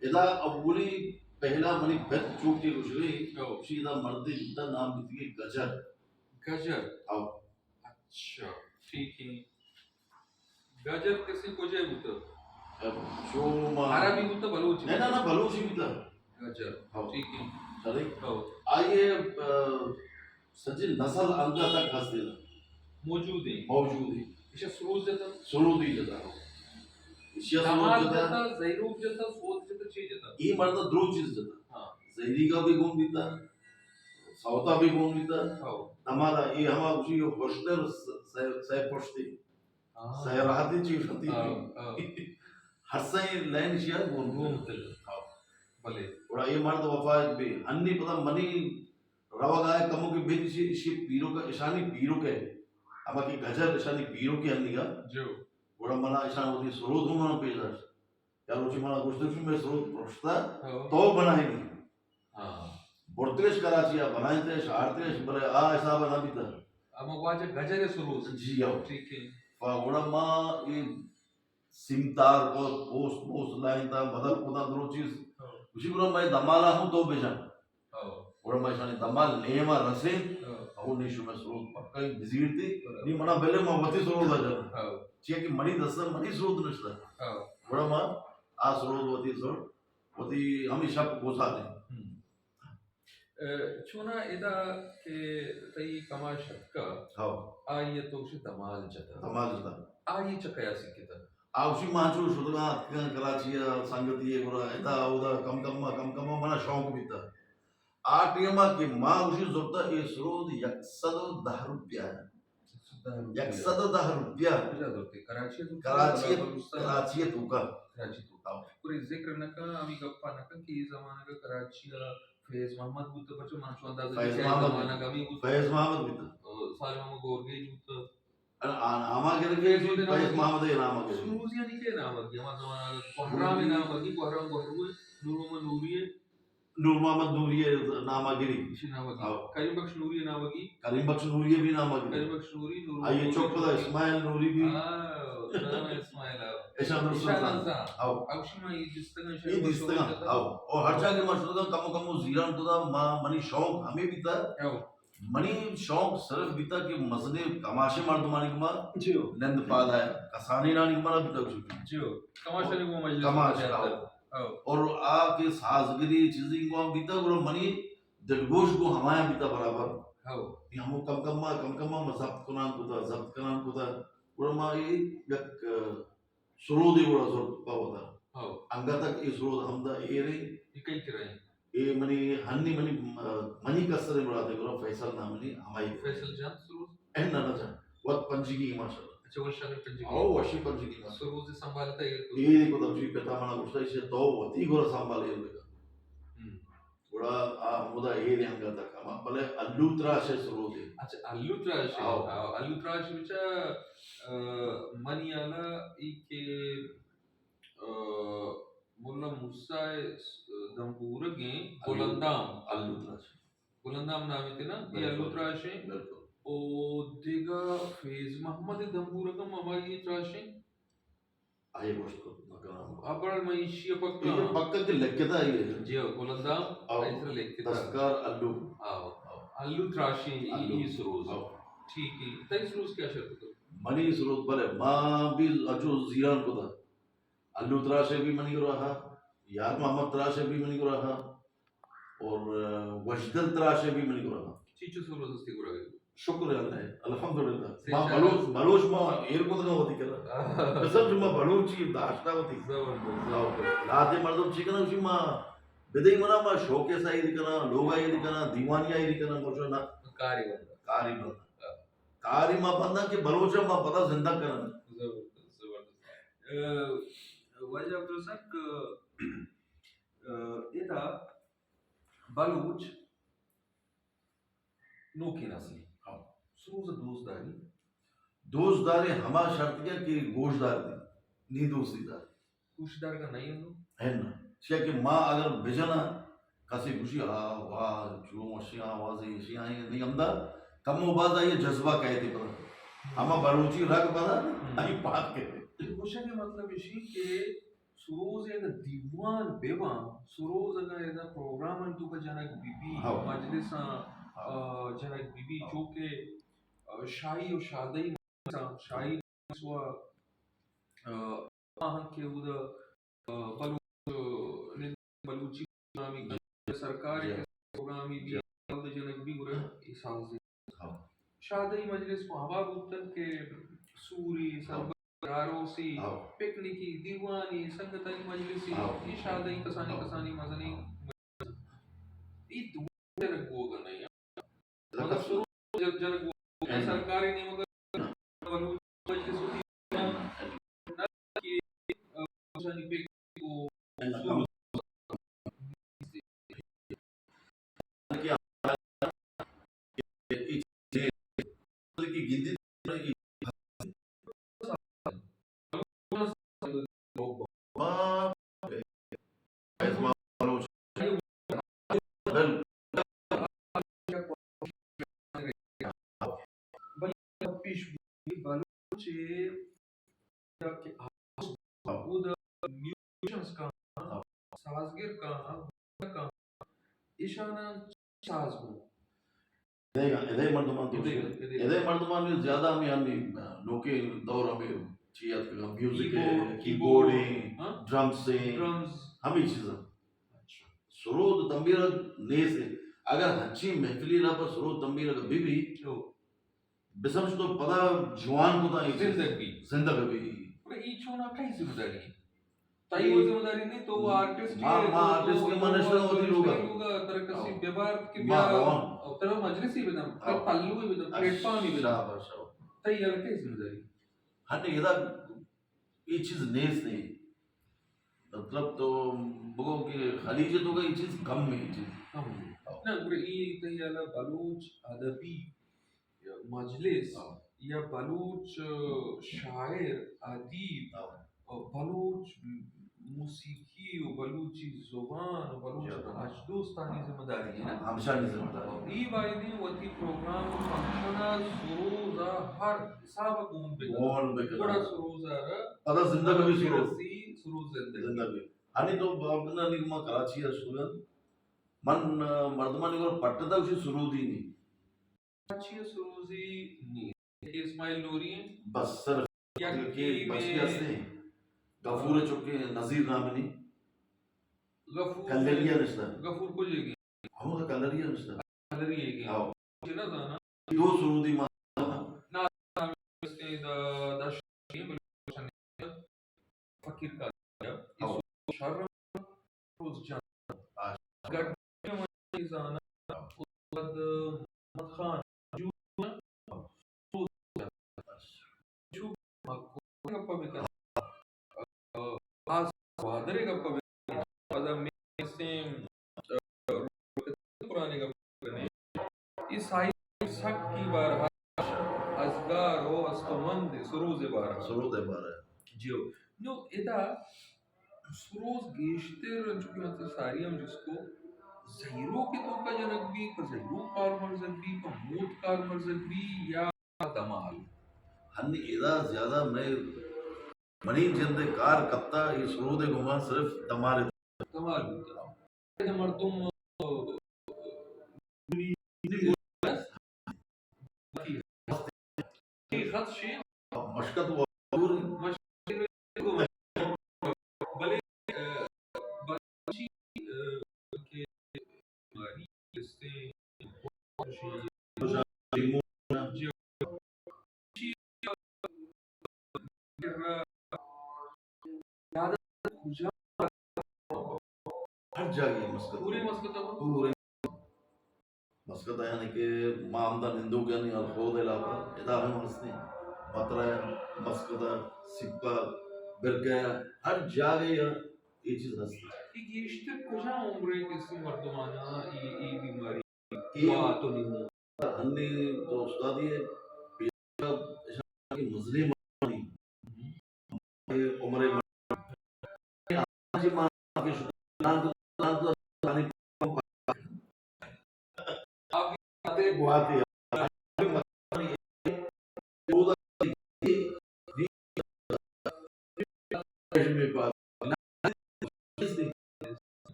ادا اولی پہلا منی پت چوکے گوشگئی، ہو۔ گوشی ادا مردے بیتا، نام بیتگی گجر۔ گجر؟ ہو۔ اچھا، ٹھیک ہے۔ گجر کسے کجا بوتا؟ اب چو ما عربی بوتا، بلوچی نہ، نہ، بوتا؟ نہ، بلوچی بوتا۔ گجر، ہو۔ ٹھیک ہے۔ سرے؟ ہو۔ آئیے، آ، سجی نسل انگا تک ہستے نا۔ موجود ہیں۔ موجود ہیں۔ ایشا سروز جتا؟ سرودی جتا، ہو۔ ایشا سروز دمال جتا۔ جتا، زہیروک جتا، سوت جتا، چی جتا؟ اے مردا درو چیز جتا۔ ہاں۔ زہیریگا بھی گون بیتا، سوتا بھی گون بیتا۔ ہو۔ دمالا اے ہما گوشی ہشتر س-، سہ، سہ پشتی۔ ہاں۔ سہ راحتی چی شتی۔ ہاں، ہاں۔ ہر سئیں لائن ایشیا گون گون بیتا۔ ہاں۔ بلے۔ گڑا اے مرد وفایت بی۔ ہنی پدا منی روگ آئے کمو کہ بید ایشی، ایشی پیروک، ایشانی پیروک ہے۔ ہما کہ گجر ایشانی پیروک ہے ہنیگا۔ جو۔ گڑا منا ایشان وتی سرود ہم منا پیش داشت۔ یا روچی منا گوشت، میں سرود پرشتا، ہاں۔ تو بنائی نہیں۔ ہاں۔ برتگش کراچی آ بنائینتش، آرتش، بلے آ حساب نہ بیتا۔ اما واجہ گجر سروز۔ جی ہاں۔ ٹھیک ہے۔ پا گڑا ما اے سیمتار کو پوست، پوست لائینتا، بدل کتا درو چیز۔ ہاں۔ اسی گڑا میں دمالا ہوں تو بجن۔ ہاں۔ گڑا ما ایشانی دمال نیما رسین، ہاں۔ او نی شمئے سرود پکا ہی بزیرتی، ہاں۔ نی منا بلے ما وتی سرود آ جانا۔ ہاں۔ چیا کہ منی دستا منی سرود نشتا۔ ہاں۔ گڑا ما آ سرود وتی سرود، وتی ہمیں شپ گوزارے۔ ہم۔ اے، چونا ادا کہ تئی کماش اتکا، ہاں۔ آئی تو گوشے دمال جتا۔ دمال جتا۔ آئی چہ کیا سکتا؟ آ گوشی ما چو شتگاں اتکاں کراچی ء سنگتی ء گورا ادا اودا کم کم ء کم کم ء منا شوق بیتا۔ آ ٹیم ء کہ ما گوشی زرتا اے سرود یک سد و دہ روپیہ ء۔ یک سد و دہ روپیہ۔ یک سد و دہ روپیہ۔ کجا زرتے؟ کراچی ء توکا؟ کراچی ء، بلوچستان ء؟ کراچی ء توکا۔ کراچی ء توکا۔ ہاں۔ پوری ذکر نہ کن، ہمیں گپا نہ کن کہ اے زمانگ ء کراچی ء فیض محمد بوتا، پچو من چو اندازہ فیض محمد۔ زمانگ ہمیں بوتا۔ فیض محمد بوتا۔ او، صالح محمد گورگیج بوتا۔ ارے آ ناما گرگی، فیض محمد ء ناما گرگی۔ سروزی یعنی کے ناما گرگی؟ ہما زمانہ ء کوہرام ء ناما گرگی، کوہرام گوہرو ء، نور محمد نوری ء۔ نور محمد نوری ء ناما گرگی۔ ایشی ناما گرگی۔ ہاؤ۔ کریم بخش نوری ء ناما گرگی۔ کریم بخش نوری ء بھی ناما گرگی۔ کریم بخش نوری، نور آئیے محمد چوک پدا نوری۔ اسماعیل نوری بھی۔ ہاں، نام اسماعیل آؤ۔ ایشان درست ایشان انسان۔ انسان۔ ہاؤ۔ اوشی ما یہ دستگاں شاید یہ دستگاں، ہاؤ۔ اور ہر جگہ ما شدگاں کمو کمو زیران تو دا، ما، منی شوق ہمیں بھی تھا۔ ہاؤ۔ منی شوق صرف بیتا کہ مزنیں کماشیں مردمانی گما جی ہو۔ نند پاد آیا، کسانینانی گما نہ بیتا کچھ بھی۔ جی ہو۔ کماشانی گما مجلس کماش، بیتا۔ ہاؤ۔ ہاؤ۔ اور آ کہ سازگری چیزی گما بیتا، گڑا منی دلگوش گو ہمایا بیتا برابر۔ ہاؤ۔ یہ ہمو کم کم ما، کم کم ما ضبط کنان کتا، ضبط کنان کتا۔ گڑا ما یہ یک، سرودے گڑا زرت پہ وتا۔ ہو۔ انگت کہ اے سرود ہمدا ایر ایں۔ اے کئی کرا ایں؟ اے منی ہنی منی، منی کسرے مراد اے گڑا فیصل نام منی ہمائی۔ فیصل جان سرود؟ اے نہ نہ جان۔ وت پنجگی ماشاءاللہ۔ اچھا، وت شاگرد پنجگی۔ او وشی پنجگی ماشاءاللہ۔ سرود سنبھالتا ایر کو۔ ایر کو تب جی پتا منا گوشتا اسے تو وتی گڑا سنبھال ایر بکا۔ ہم۔ گڑا آ ہمودا ایر انگت ء کما، بلے الو تراش ء سرود ء۔ اچھا، الو تراش ء۔ ہاؤ۔ ہاؤ، الو تراش بچا، آ، منی حالا ای کہ، آ، ملا موسی ء دمبورگ ایں، الو، گلندام۔ الو تراش۔ گلندام نام ء نا، یہ الو تراش ء۔ بالکل۔ او دیگا فیض محمد دمبورگ ہم ہمائی تراش ء۔ آئی گوشت کت نہ کناں۔ آ بڑا من ایشی ء پکا۔ اے پکا کہ لکھتا ہی ہے۔ جی ہاں، گلندام، او، آئی سر لکھتا۔ دستکار الو۔ آو، آو۔ الو تراشی، ای، الو۔ ای سروز۔ او۔ ٹھیک ہے۔ تئی سروز کیا شرط تو؟ منی سروز بلے، ما بھی اچو زیران کو تھا۔ الو تراشے بھی منی کو رہا، یار محمد تراشے بھی منی کو رہا۔ اور، آ، وشدل تراشے بھی منی گورا۔ چیچو سروز استی گورا گئی؟ شکر اللہ، الحمدللہ۔ ما بلوچ، بلوچ ما ایر کو تگا ہوتی کرا۔ قسم جو ما بلوچی داشتا ہوتی۔ زبردست، زبردست۔ لاتے مردم چی کنا، اسی ما بدئی منا ما شوکیس آئی دی کنا، لوگ آئی دی کنا، دیوانی آئی دی کنا، مرشا نا۔ کاری بندا۔ کاری بندا۔ ہاں۔ کاری ما بندا کہ بلوچا ما پتا زندہ کنا۔ زبردست، زبردست۔ آ، واجہ عبدالرزاق، آ، ادا بلوچ نوکیں نسل۔ ہاں۔ سروز دوست داری؟ دوست داری ہما شرط کیا کہ گوش دار دی، نی دوستی دار۔ گوش دار کا نہیں ہوں؟ ہے نا۔ چیا کہ ما اگر بجنا، کسی گوشی، آ، واہ، چو وشی آواز ہے، ایشی آئی نہیں ہمدا، کم و باز آئی جذبہ کہتے پر۔ ہما بلوچی رگ پدا، ہم۔ آئی بات کہتے۔ گوشن کے مطلب ایشی کہ سروز اگاں دیوان بہ باں، سروز اگاں ادا پروگرامانی توکا جنگ بہ بی، ہاں۔ مجلساں، ہاں۔ آ، جنگ بہ بی، ہاں۔ چونکہ، آ، شاہی و شادئی مجلساں، شاہی مجلس و، آ، آہاں کہ اودا، آ، بلوچ، آ، نند بلوچی پروگرامی جی۔ سرکار جی۔ پروگرامی بی، جی۔ جنگ بی گڑا احساس دے۔ ہاں۔ شادئی مجلس پہ ہما بوتن کہ سوری، ہاں۔ سربت، آروسی، ہاں۔ پکنکی، دیوانی، سنگتانی مجلسی، ہاں۔ اے شادئی کسانی ہاں۔ کسانی مزنیں ہاں۔ مجلس۔ اے دو جنگ بوگ ء نہ انت۔ مطلب سروز جنگ، جنگ بوگ ء ہاں۔ سرکاری نیمگ ء بلوچ مجلس وتی نہ کہ، آ، کسانی پکنک و سوری۔ پیش بلوچ ء کہ آواز، اود میوزیشنز کاں، سازگر کاں، کاں، ایشاناں ساز گوں۔ ادے، ادے مردمان تو ادے، ادے۔ ادے مردمان میں زیادہ ہمیں، ہمیں نوکے دور ہمیں چی یاد کرنا، میوزک ہے، کیبورڈ، کیبورڈ ہیں، ہاں؟ ڈرمز ہیں، ڈرمز۔ ہمیں چیزاں۔ اچھا۔ سرود تنبیرہ نیست ہے۔ اگر ہنچی محفلی نا پر سرود تنبیرہ کا بی بی، او۔ بسمجھ تو پدا جوان کو تا زندگ بی۔ زندگ بی۔ پر ای چونا کئی ذمہ داری ہے؟ تئی وہ ذمہ داری نہیں، تو وہ آرٹسٹ ما، ہے، ما تو، آرٹسٹ تو، کے تو منشنا وہ ہوتی لوگا۔ لوگا، ترا کسی ہاں۔ بیبار کے ما بیا، روان۔ اور ترا مجلس ہی بدم، ہاں۔ پلو ہی بدم، پلیٹ فارم ہی بدم۔ شاباش، شاباش۔ تئی یار کئی ذمہ داری؟ ہن ادا یہ چیز نیست نہیں۔ مطلب تو بگو کہ خلیج تو کا یہ چیز کم ہے، یہ چیز۔ کم ہے۔ ہاں۔ نہ، گڑا ای تئی حالا بلوچ ادبی مجلس ہاں۔ یا بلوچ، آ، شاعر، ادیب، ہاں۔ آ، بلوچ موسیقی و بلوچی زبان و بلوچ جی۔ راج دوستانی ذمہ داری ہے نا؟ ہمشانی ذمہ داری۔ ای بایدیں وتی پروگرام و فنکشن ء سروز ء ہر حساب ء گون بکن۔ گون بکن۔ گڑا سروز ء را پدا زندگ بھی سروز۔ رسی، سروز زندگ۔ زندگ بھی۔ ہنی تو باوکنانی ما کراچی ء شتگن۔ من، آ، مردمانی گورا پٹتا گوشی سرودی نی۔ کراچی ء سروزی نی۔ کہ اسماعیل نوری ہیں۔ بس سر، یا کہ کہ بچ میں کے ہستے ہیں۔ غفور چکے نذیر نام نہیں۔ غفور کلری ء نشتہ۔ غفور کجے گئے؟ ہم تو کلری ء نشتہ۔ کلری ء گئے۔ ہاں۔ کہ نہ زانا۔ دو سرودی ما۔ نہ، دا، دا، دا، فقیر کا او۔ شر روز جان۔ آ۔ گڈ زانا۔ محمد خان۔ جو۔ جو۔ گپ بکن۔ آ۔ گوادر گپ بکن۔ پدا میں سیم۔ قرآن گپ بکن۔ اے ساحل سک کی بارہ ازگار و استمند سروز بارہ۔ سروز بارہ۔ جیو۔ نو ادا سروز گیشتر انچو کہ مطلب ساری ہم جس کو زہیرو کے توکا جنگ بی، پہ زہیرو کار مرزگ بی، پہ موت کار مرزگ بی یا دمال۔ ہنی ادا زیادہ میں منی جند کار کپتا، یہ سرود گما صرف دمال۔ دمال بوتا۔ مردم خط شی مشکت و بلے، آ، بلوچی، آ، کہ ماری استیں ہر جاگہ مسکت۔ پورے مسکت ء؟ پورے مسکت ء، یعنی کہ ما ہمدا نندوک یعنی الخود علاقہ ادا ہم ہستیں۔ بترہ، مسکت، سپہ، برگہ، ہر جاگہ ء یہ چیز ہست۔ یہ گیشتر کجا عمرے کسی مردمانا یہ، یہ بیماری اے ہنی تو استادی ء پیشہ اشاں کہ مزنیں مردمانی عمر ء گواتے۔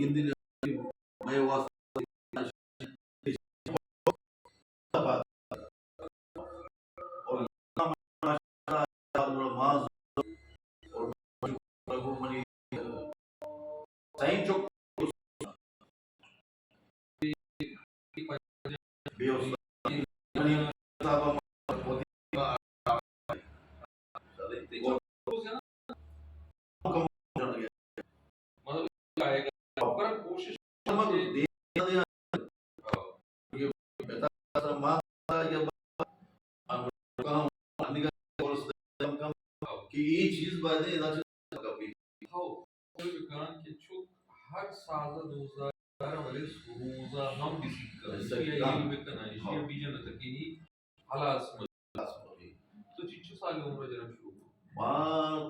ہندی نے مئے واسطہ اور اور منی سائیں چوک بے حوصلہ۔ مطلب، آئے گا۔ پر کوشش کہ اے چیز باید ایں، ادا چہ کپی۔ ہو، کوئی بکن کہ چک ہر سال ءَ دوزدہ ءَ ولے سروز ءَ ہم بزی کن، ایسا ایشی ءَ کن۔ ہیل بکن، ایشی ءَ ہاں۔ بیجن تکی ہلاس مہ۔ ہلاس مہ۔ تو چچو سال عمر ءَ جنگ شروع کت؟ ما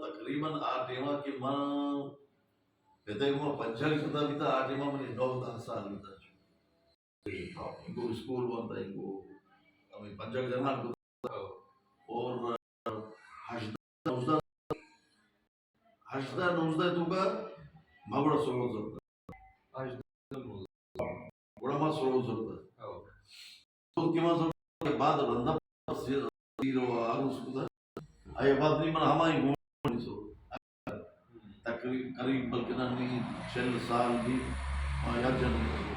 تقریباً آ ٹائم ءَ کہ ما پدے ما پنجاہ شتا بیتا، آ ٹائم ءَ منی نو دہ سال بیتا۔ انگو اسکول بنتا، انگو ہمیں پنجاہ جنگ کتا۔ اور ہژدہ نوزدہ، ہژدہ نوزدہ توکا ما گڑا سروز زرتا۔ ہژدہ نوزدہ۔ گڑا ما سروز زرتا۔ ہاں۔ تو کہ ما زرتا بعد رندا سیر، سیر و عروس کتا۔ اے بعد نی من ہمائی گون سو۔ تقریب، قریب بلکنا نی چل سال بھی ما یاد جن۔